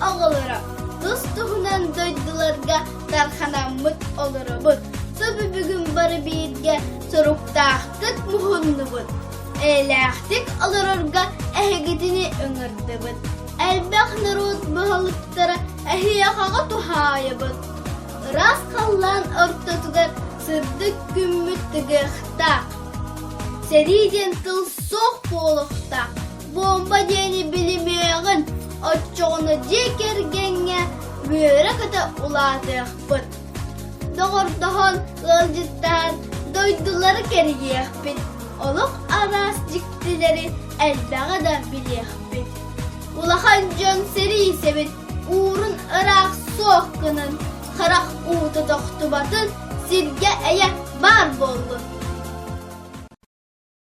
оҕолоро тус-туһунан дойдуларга тарханаммыт олоробут. Субу бүгүн бары бииргэ соруктаахтык муһуннубут. Эйэлээхтик олорорго эһигитини ыҥырдыбыт. Элбэх норуот баһылыктара эһиэхэҕэ туһаайабыт. Ыраас халлаан ортотугар сырдык күммүт тыгыахтаах. Сэрии диэн тыл суох буолуохтаах. Буомба диэни билимиэҕин, оччоҕуна дьиэ кэргэҥҥэ үөрэ-көтө улаатыахпыт. Доҕордоһон, ыалдьыттаан дойдулары кэрийиэхпит, олох араас дьиктилэри элбэҕи да билиэхпит. Улахан дьон сэрии сэбин уурун ыраах суох гынан, харах уута тохтубатын, сиргэ эйэ баар буоллун.